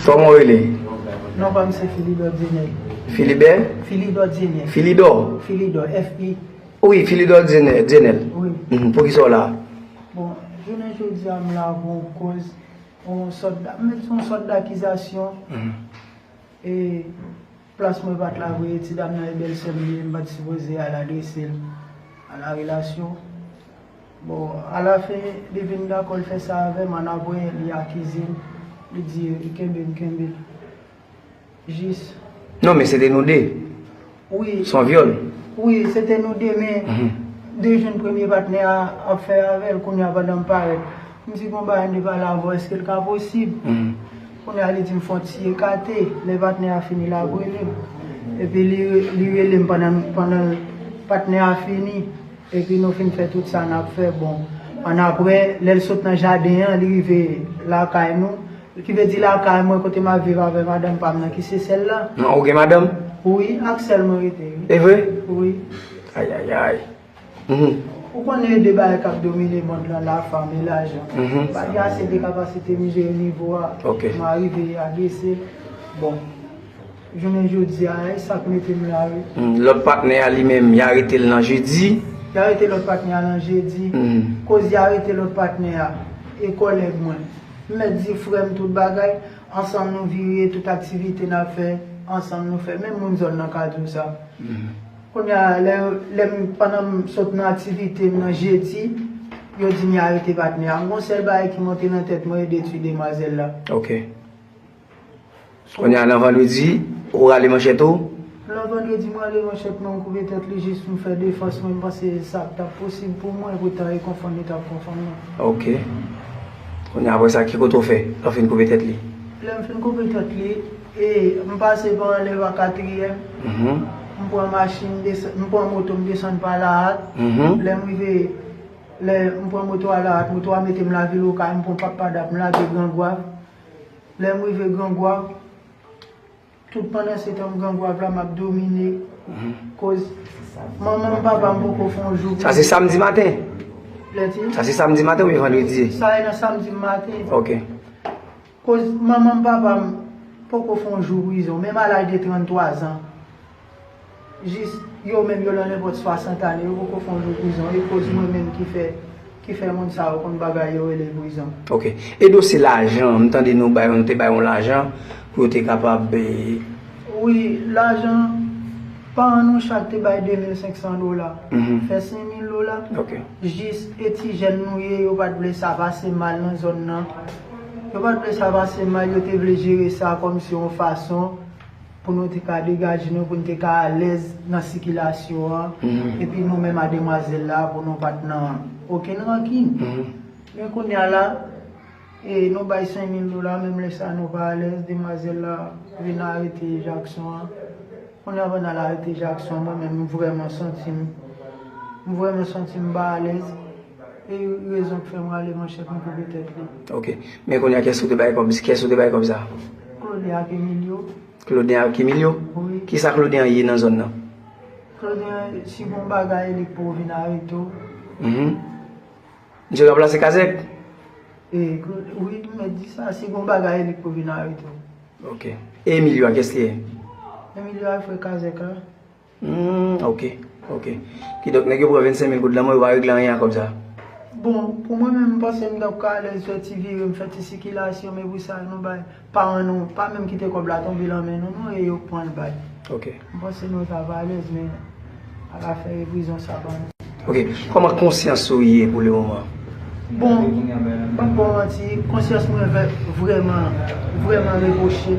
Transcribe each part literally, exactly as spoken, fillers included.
Kòman w rele? Non pa m se Filidò Dyenèl. Filibè? Filidò Dyenèl. Filidò? Filidò, F I. Wi, Filidò Dyenèl. Dyenèl. Wi. Mhm, poukisa w la? Bon, jounen jodi a m la pou yon koz, yon sòt, m mèt di yon sòt dakizasyon. Mhm. E plas mwen pa t la vre, ti dam nan e bèlsè m li ye, m pa t sipoze al adrese l a la relasyon. Bon, alafen, li vin dakò, l fè sa avè m, annapre, li akize m, li di, li kenbe m, kenbe l. Jis. Non, men se te nou de. Wi. Se yon vyòl. Wi, se te nou de, men Mhm. de jwenn premye patnè a ap fè avè l, kounye a pandan m parèt. M di, "Bon, bagay m te pale avè w, èske l ka posib?" Mhm. Kounye a, li di m fè yon ti ekate, lè patnè a fini, l ap rele m. Epi li, li rele m pandan, pandan patnè a fini. Epi nou fin fè tout sa n ap fè, bon. Annapre, lè l sot nan jaden an, li rive lakay nou. Ki vle di lakay mwen kote m ap viv avè madanm pa m nan ki se sèl la. Non, ou gen madanm? Wi, ak sèl mwen rete, wi. E vre? Wi. Ayayay. Mhm. Ou konnen de bagay k ap domine mond lan, lafanm e lajan. Mhm. M pa gen ase de kapasite m jere nivo a. Ok. M a rive agrese. Bon. Jounen jodi a, e sa k mete m la, wi. Hmm, lòt patnè a li menm, y arete l nan jedi. Y arete lòt patnè a nan jedi. Hmm. Koz y arete lòt patnè a, e kòlèg mwen. M mèt di frè m tout bagay, ansanm nou vire, tout aktivite n ap fè, ansanm nou fè. Menm moun zòn nan ka di w sa. Hmm. Kounye a, lè, lè m, pandan m sot nan aktivite m nan jedi, yo di m y arete patnè a. M gon sèl bagay ki monte nan tèt mwen, e detwi demwazèl la. Ok. Kounye a nan vandredi, ou rale manchèt ou? Nan vandredi, m rale manchèt mwen, m koupe tèt li jis pou m fè defans mwen, m panse sa t ap posib pou mwen, poutan e konfonn li t ap konfonn mwen. Ok. Kounye a, apre sa, ki kote w fè? Lè w fin koupe tèt li? Lè m fin koupe tèt li, e, m pase pa anlè pa katriyèm, Mhm. m pran machin, desann, m pran moto, m desann pa Lahat. Mhm. Lè m rive, lè m pran moto a Lahat, moto a mete m lavil Okay, m pran Papadap, m lage Gran Gwav. Lè m rive Gran Gwav, tout pandan se tan m Gran Gwav la, m ap domine. Mhm. Koz manman m, papa m poko fè yon jou. Sa se samdi maten? Lè ti? Sa se samdi maten oubyen vandredi? Sa e nan samdi maten. Ok. Koz manman m, papa m poko fè yon jou prizon, menm a laj de tranntwa zan. Jis yo menm yo nan nenpòt swasant ane, yo poko fè yon jou prizon. E koz mwen menm ki fè, ki fè moun sa yo konn bagay yo rele prizon. Ok. E dosye lajan, m tande nou bay, nou te bay yon lajan pou yo te kapab, eh, Wi, lajan, paran nou chak te bay de mil senk san dola. Mhm. Fè senk mil dola. Ok. Jis e ti jèn nou ye, yo pa t vle sa pase mal nan zòn nan. Yo pa t vle sa pase mal, yo te vle jere sa kòmsi yon fason pou nou te ka degaje nou, pou nou te ka alèz nan sikilasyon an, Mhm. epi nou menm a demwazèl la, pou nou pa t nan okenn rankin. Mhm. Men kounye a la, e, nou bay senk mil dola, menm lè sa nou pa alèz, demwazèl la vin arete Jackson an. Kounye a pandan l arete Jackson, mwen menm, m vrèman santi m, m vrèman santi m pa alèz. E rezon k fè m rale manchèt, m koupe tèt li. Ok. Men kounye a, kiyès ou te bay kòb, kiyès ou te bay kòb sa? Claude ak Emilio. Claude ak Emilio? Wi. Kisa Claude an ye nan zòn nan? Claude an, si gon bagay, li k pou vin arete w. Mhm. Misye ranplase Kazèk? E, Claude, wi, m mèt di sa, si gon bagay, li k pou vin arete w. Ok. E Emilio a, kiyès li ye? Emilio a frè Kazèk la. Hmm, ok, ok. Kidonk, nèg yo pran vennsenk mil goud lan mwen, yo pa regle anyen a kòb sa? Bon, pou mwen menm, m panse m t ap ka alèz fè ti vire, m fè ti sikilasyon, men pou sa, nou bay paran nou, pa menm kite kòb la tonbe lan men nou, non, e yo pran l bay. Ok. M panse nou t ap alèz, men a la fen e prizon sa ban nou. Ok, kòman konsyans ou ye pou le moman? Bon, m p ap ba w manti, konsyans mwen vè-, vrèman, vrèman repwoche.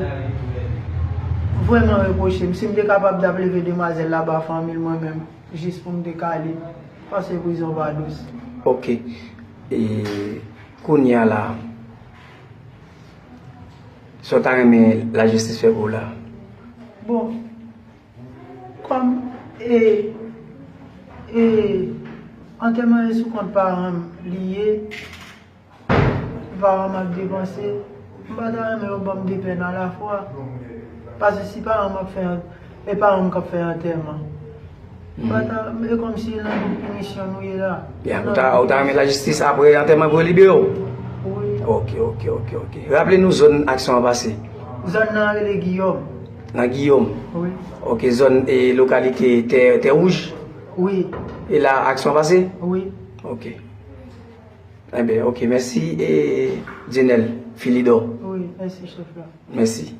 Vrèman repwoche m. Si m te kapab, m t ap leve demwazèl la ba fanmi l mwen menm, jis pou m te ka li, paske prizon pa dous. Ok. E kounye a la, sa w ta renmen lajistis fè pou w la? Bon, Kòm, e, e, antèman e sou kont paran m li ye, paran m ap depanse, m pa ta renmen yo ban m de pèn alafwa. Paske si paran m ap fè, e paran m k ap fè antèman, m pa ta, e kòmsi nan doub pinisyon nou ye la. Ya, ou ta, ou ta renmen lajistis apre antèman pou yo libere w? Wi. Ok, ok, ok, ok. Raple nou zòn aksyon an pase. Zòn nan rele Giyòm. Nan Giyòm. Wi. Ok, zòn e lokalite Tè Tè Wouj. Wi. E la aksyon pase? Wi. Ok. Enben, ok, mèsi e Djenèl Filidò. Wi, mèsi chèf la. Mèsi.